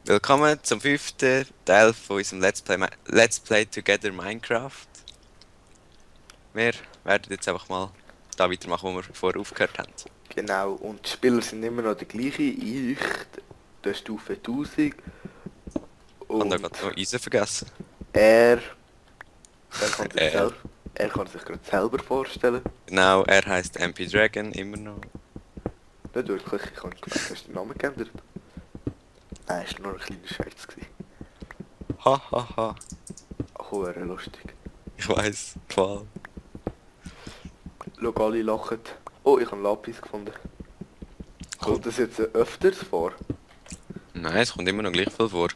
Willkommen zum fünften Teil von unserem Let's Play Together Minecraft. Wir werden jetzt einfach mal da weitermachen, wo wir vorher aufgehört haben. Genau, und die Spieler sind immer noch die gleiche. Ich, der Stufe 1000 Ich habe da und gerade noch Eisen vergessen. er, er kann sich Er. selber, er kann sich gerade selber vorstellen. Genau, er heißt MP Dragon, immer noch. Nicht wirklich, ich habe gemeint, hast du den Namen geändert? Nein, es war nur ein kleiner Scherz. Ha ha ha. Ach, oh, wäre lustig. Ich weiss, voll. Schau, alle lachen. Oh, ich habe Lapis gefunden. Kommt das jetzt öfters vor? Nein, es kommt immer noch gleich viel vor.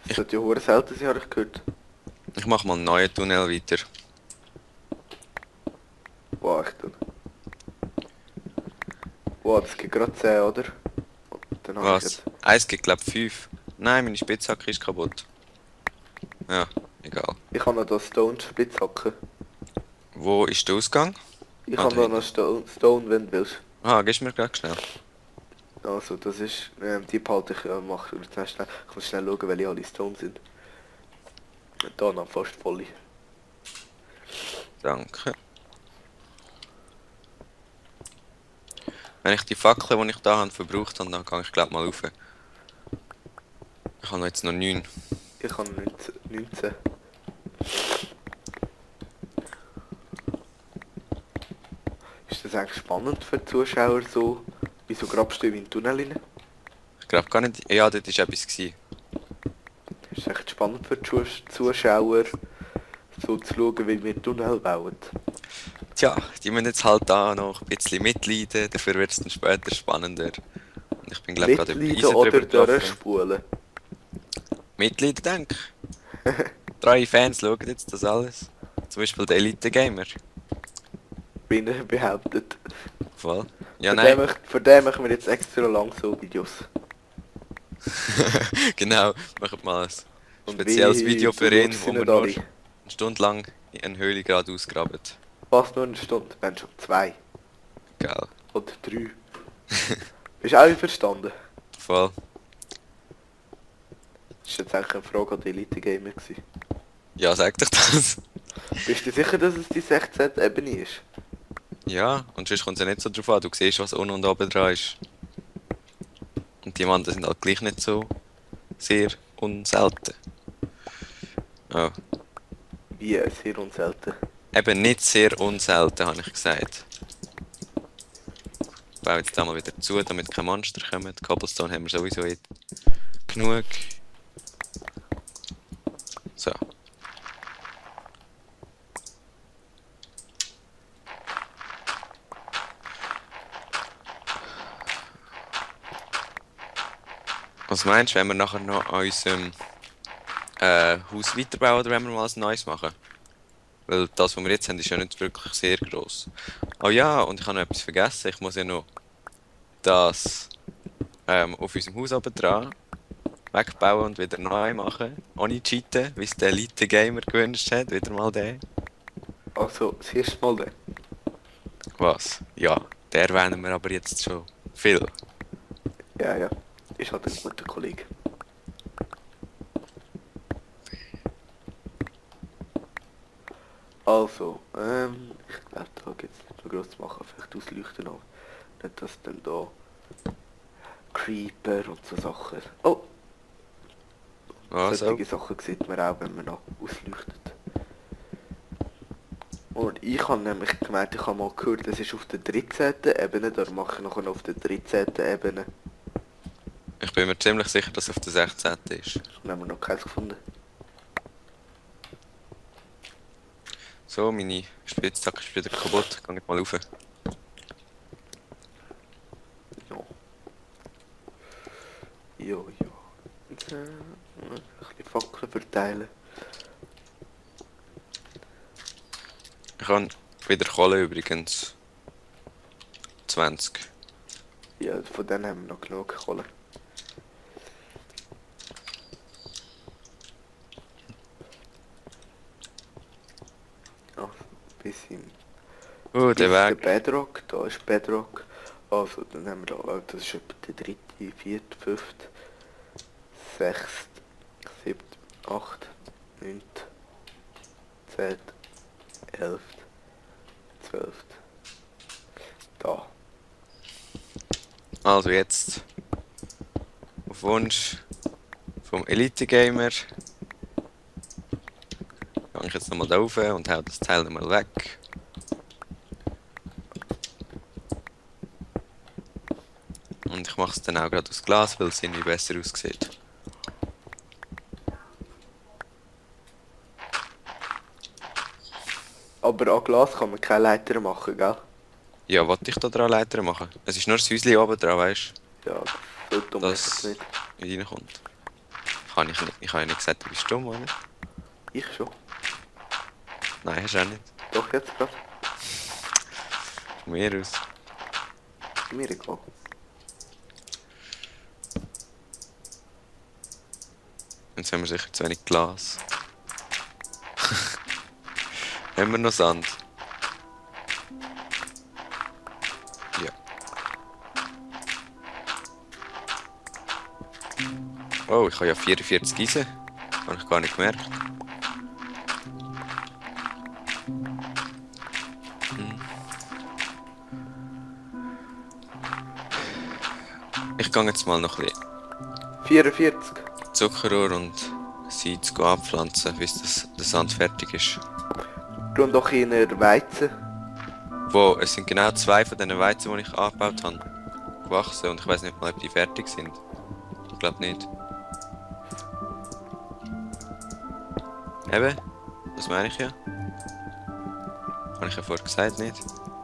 Das sollte ja verdammt selten sein, habe ich gehört. Ich mache mal einen neuen Tunnel weiter. Wow, echt. Wow, das gibt gerade 10, oder? Und dann habe ich Was? jetzt... Eins gibt glaube ich 5. Nein, meine Spitzhacke ist kaputt. Ja, egal. Ich habe noch da Stone Spitzhacke. Wo ist der Ausgang? Ich Ah, habe da da hinten. noch Stone, wenn du willst. Ah, gibst mir gleich schnell. Also, das ist, die behalte ich, mache ich jetzt schnell. Ich muss schnell schauen, welche alle Stone sind. Da noch fast voll. Danke. Wenn ich die Fackel, die ich da habe, verbraucht habe, dann gehe ich glaube mal rauf. Ich habe jetzt noch 9. Ich habe 19. Ist das eigentlich spannend für die Zuschauer so? Wieso grabst du in den Tunnel rein? Ich glaube gar nicht. Ja, dort war etwas gewesen. Ist echt spannend für die Zuschauer, so zu schauen, wie wir Tunnel bauen. Tja, die müssen jetzt halt da noch ein bisschen mitleiden, dafür wird es dann später spannender. Und ich bin glaube gerade über Mitleiden Eisen drüber oder gelaufen. durchspulen? Mitleiden, denke ich. 3 Fans schauen jetzt das alles. Zum Beispiel der Elite Gamer. Bin ich behauptet. Voll. Ja, Für nein. für den machen wir jetzt extra lang so Videos. Genau, machen mal ein Und spezielles wie Video du für ihn, schaust wo sie wir nicht nur alle. eine Stunde lang in eine Höhle gerade ausgraben. Fast nur eine Stunde, wenn schon 2 Geil. oder 3. Bist du auch einverstanden? Voll. Das war jetzt eigentlich eine Frage an die Elite Gamer gewesen. Ja, sag doch das. Bist du sicher, dass es die 16. Ebene ist? Ja, und sonst kommt es ja nicht so drauf an. Du siehst, was unten und oben dran ist. Und die anderen sind halt gleich nicht so sehr unselten. Oh. Wie, sehr unselten. Eben nicht sehr unselten, habe ich gesagt. Ich baue jetzt da mal wieder zu, damit keine Monster kommen. Cobblestone haben wir sowieso jetzt genug. So. Was meinst du, wenn wir nachher noch an unserem Haus weiterbauen oder wenn wir mal ein neues machen? Weil das, was wir jetzt haben, ist ja nicht wirklich sehr gross. Oh ja, und ich habe noch etwas vergessen. Ich muss ja noch das auf unserem Haus oben dran wegbauen und wieder neu machen. Ohne cheaten, wie es der Elite Gamer gewünscht hat. Wieder mal der. Also, das erste Mal dann. Was? Ja, der erwähnen wir aber jetzt schon viel. Ja, ja. Ist halt ein guter Kollege. Also, ich glaube, da geht es nicht so groß zu machen. Vielleicht ausleuchten noch. Nicht, dass dann da Creeper und so Sachen. Oh, Was auch? solche Sachen sieht man auch, wenn man noch ausleuchtet. Und ich habe nämlich gemeint, ich habe mal gehört, das ist auf der 13. Ebene, da mache ich nachher noch auf der 13. Ebene. Ich bin mir ziemlich sicher, dass es auf der 16. ist. Dann haben wir noch keins gefunden. So, meine Spitzhacke ist wieder kaputt. Geh ich mal rauf. Ja. Jo, jo. Jetzt, ein bisschen Fackeln verteilen. Ich habe wieder Kohle übrigens. 20. Ja, von denen haben wir noch genug Kohle. Also, bisschen. Der Bis der Weg. Bedrock, da ist Bedrock. Also, dann haben wir da, das ist etwa der dritte, vierte, fünfte, 6, 7, 8, 9, 10, 11, 12. Da. Also jetzt auf Wunsch vom Elite Gamer gehe ich jetzt nochmal da rauf und hau das Teil nochmal weg. Und ich mache es dann auch gerade aus Glas, weil es irgendwie besser aussieht. Aber an Glas kann man keine Leiter machen, gell? Ja, wollte ich da dran Leiter machen? Es ist nur das Häuschen oben dran, weißt Ja, so dumm du, ist es dass nicht. reinkommt. Kann ich nicht. Ich habe ja nicht gesagt, du bist dumm, oder? Ich schon. Nein, hast du auch nicht. Doch, jetzt gerade. Von mir aus. Mir egal. Jetzt haben wir sicher zu wenig Glas. Haben wir noch Sand? Ja. Oh, ich habe ja 44 Eisen. Habe ich gar nicht gemerkt. Ich gehe jetzt mal noch ein bisschen 44. Zuckerrohr und Seeds abpflanzen, bis der Sand fertig ist. Du und doch in der Weizen. Wo, es sind genau 2 von diesen Weizen, die ich angebaut habe, gewachsen und ich weiß nicht mal, ob die fertig sind. Ich glaube nicht. Eben, das meine ich ja. Habe ich ja vorher gesagt, nicht?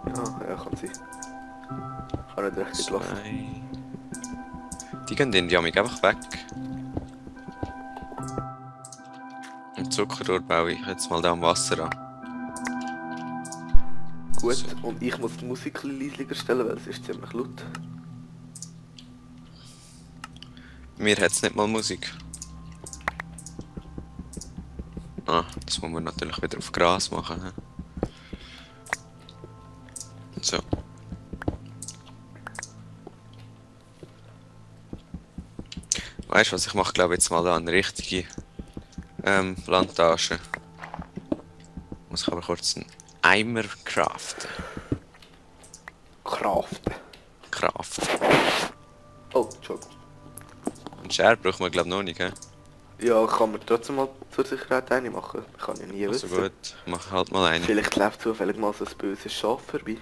Ja, kann sein. Ich habe nicht richtig gelassen. 2. Die gehen in die Amig einfach weg. Und Zuckerrohr baue ich jetzt mal da am Wasser an. Gut, So. und ich muss die Musik ein bisschen leisiger stellen, weil es ist ziemlich laut. Mir hat es nicht mal Musik. Ah, das muss man natürlich wieder auf Gras machen. He? So. Weißt du was, ich mache glaube jetzt mal da eine richtige Plantage. Muss ich aber kurz einen Eimer craften. Kraften. Oh, Entschuldigung. Einen Scher braucht man glaube noch nicht, gell? Ja, kann man trotzdem mal zur Sicherheit eine machen. Ich kann ja nie Also wissen. gut, mach halt mal eine. Vielleicht läuft zufällig mal so ein böses Schaf vorbei.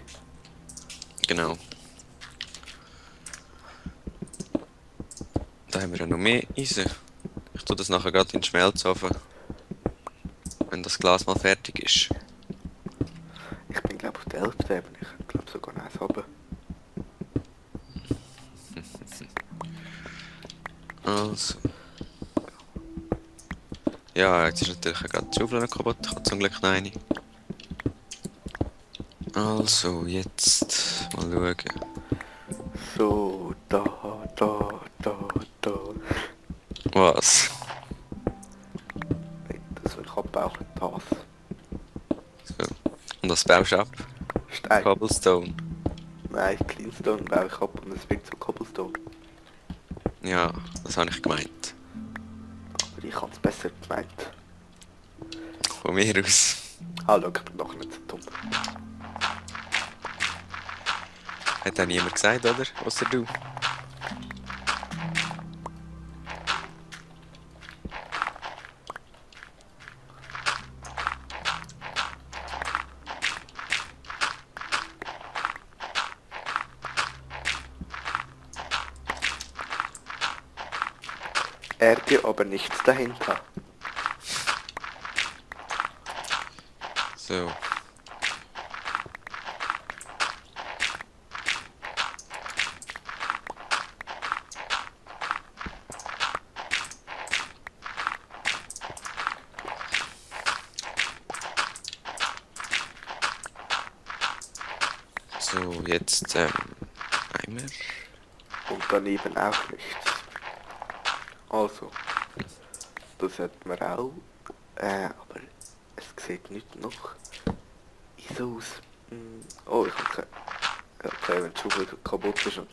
Genau. Da haben wir ja noch mehr Eisen. Ich tue das nachher gerade in den Schmelzofen. Wenn das Glas mal fertig ist. Ich bin glaube auf der 11. Ebene. Ich glaube sogar noch eins haben. Also. Ja, jetzt ist natürlich auch gerade die Schaufel noch kaputt. Ich habe zum Glück noch eine. Also, jetzt mal schauen. So, da. Was? Nein, das will ich abbauen. Das. So. Und das baust du ab? Stein. Cobblestone. Nein, Cleanstone baue ich ab und es wird zu Cobblestone. Ja, das habe ich gemeint. Aber ich habe es besser gemeint. Von mir aus. Ah, schau, ich bin doch nicht so dumm. Hat auch niemand gesagt, oder? Außer du. Ärger, aber nichts dahinter. So. So, jetzt Eimer. Und daneben auch nichts. Also, das hat man auch. Aber es sieht nicht noch so aus. Oh, ich habe keine. Ja, okay, wenn die Schuhe kaputt ist und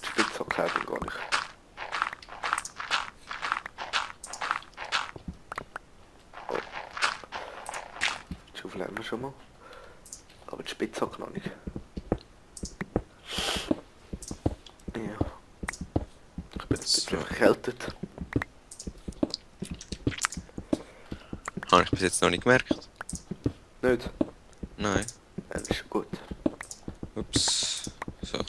die Spitzhacke habe ich gar nicht. Schaufel haben wir schon mal. Aber die Spitzhacke noch nicht. Ja. Ich bin ein So. bisschen verkältet. Habe ich bis jetzt noch nicht gemerkt. Nicht? Nein. Dann ist schon gut. Ups. So.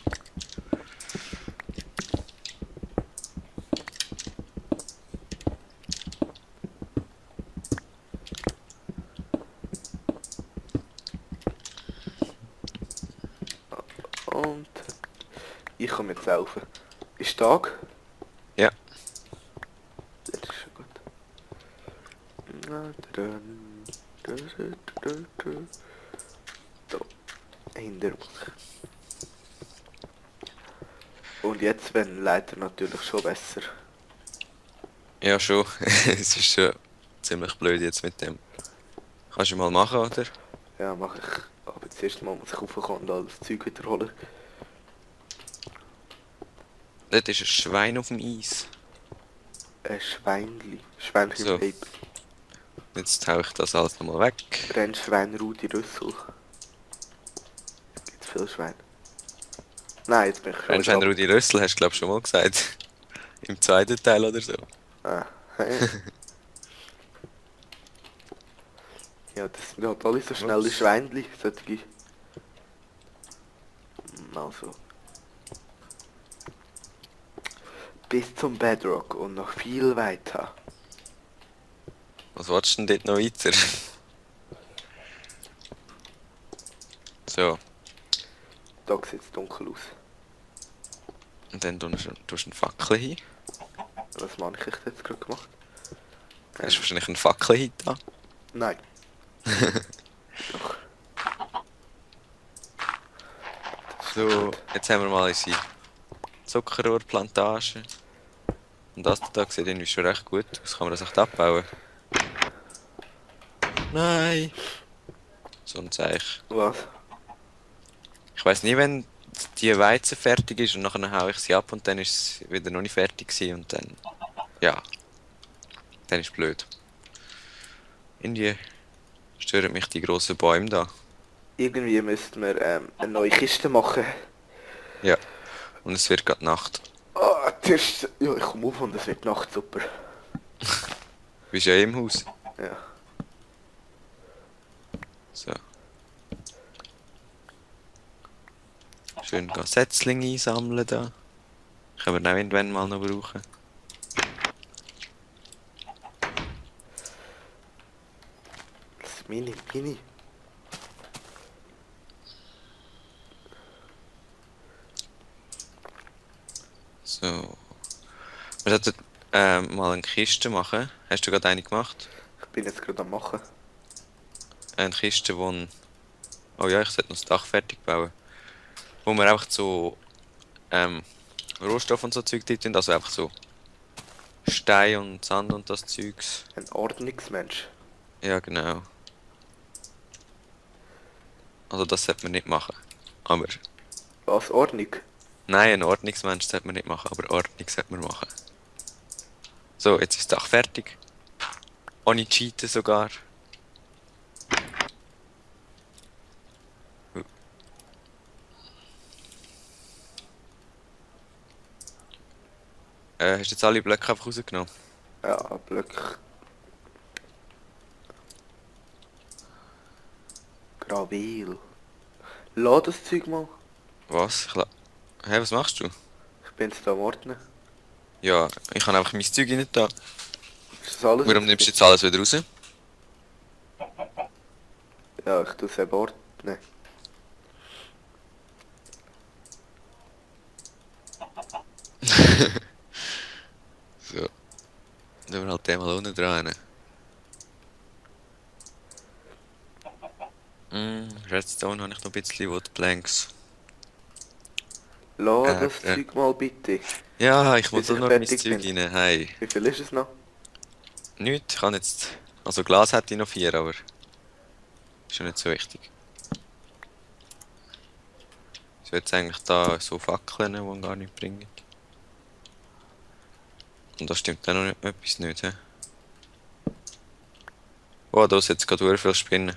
Und ich komme jetzt helfen. Ist Tag? Ja. Das ist schon gut. Da, hinter mich. Und jetzt, wenn leider natürlich schon besser. Ja, schon. Es ist schon ziemlich blöd jetzt mit dem. Kannst du mal machen, oder? Ja, mache ich. Aber zuerst mal muss ich raufkommen und all das Zeug wiederholen. Dort ist ein Schwein auf dem Eis. Ein Schweinli. Schweinchen So. Baby. Jetzt tauche ich das alles nochmal weg. Rennschwein Rudi Rüssel. Gibt's viel Schwein? Nein, jetzt bin ich schon Rennschwein wieder Rudi Rössel hast du glaube schon mal gesagt. Im zweiten Teil oder so. Ah, hey. Ja, das sind halt alle so schnelle Ups. Schweinli, solche. Also. Bis zum Bedrock und noch viel weiter. Was willst du denn dort noch weiter? So. Da sieht es dunkel aus. Und dann tust du einen Fackel hin. Was habe ich jetzt gerade gemacht? Hast du wahrscheinlich einen Fackel hin da? Nein. Doch. So, jetzt haben wir mal unsere Zuckerrohrplantage. Und das da sieht irgendwie schon recht gut aus. Kann man das echt abbauen? Nein! So ein Zeichen. Was? Ich weiss nie, wenn die Weizen fertig ist und nachher hau ich sie ab und dann ist es wieder noch nicht fertig gewesen und dann... Ja. Dann ist blöd. Irgendwie stören mich die grossen Bäume da. Irgendwie müssten wir eine neue Kiste machen. Ja. Und es wird gerade Nacht. Ah, zuerst... Ja, ich komme auf und es wird Nacht, super. Du bist ja eh im Haus. Ja. So. Schön Setzlinge einsammeln da. Können wir auch irgendwann mal noch brauchen. Das Mini. So. Wir sollten mal eine Kiste machen. Hast du gerade eine gemacht? Ich bin jetzt gerade am machen. Eine Kiste, wo ein... Oh ja, ich sollte noch das Dach fertig bauen. Wo wir einfach so Rohstoff und so Zeug drin tun, also einfach so Stein und Sand und das Zeugs. Ein Ordnungsmensch. Ja, genau. Also das sollte man nicht machen. Aber... Was? Ordnung? Nein, ein Ordnungsmensch sollte man nicht machen, aber Ordnung sollte man machen. So, jetzt ist das Dach fertig. Ohne Cheaten sogar. Hast du jetzt alle Blöcke einfach rausgenommen? Ja, Blöcke. Gravel. Lass das Zeug mal. Was? Hä, was machst du? Ich bin jetzt da am Ordnen. Ja, ich habe einfach mein Zeug nicht da. Ist das alles? Warum nimmst du jetzt alles wieder raus? Ja, ich tue es eben ordnen. So. Dann wir halt den mal unten dran. Redstone habe ich noch ein bisschen Woodplanks. Lass das Ja. Zeug mal bitte. Ja, ich muss Bis ich nur noch mein fertig Zeug bin. rein. Hey. Wie viel ist es noch? Nichts, ich kann jetzt... Also Glas hätte ich noch 4, aber... Ist ja nicht so wichtig. Ich will jetzt eigentlich da so Fackeln, die gar nicht bringen. Und da stimmt dann noch etwas nicht, hä? Oh, da ist jetzt gerade sehr viel Spinnen.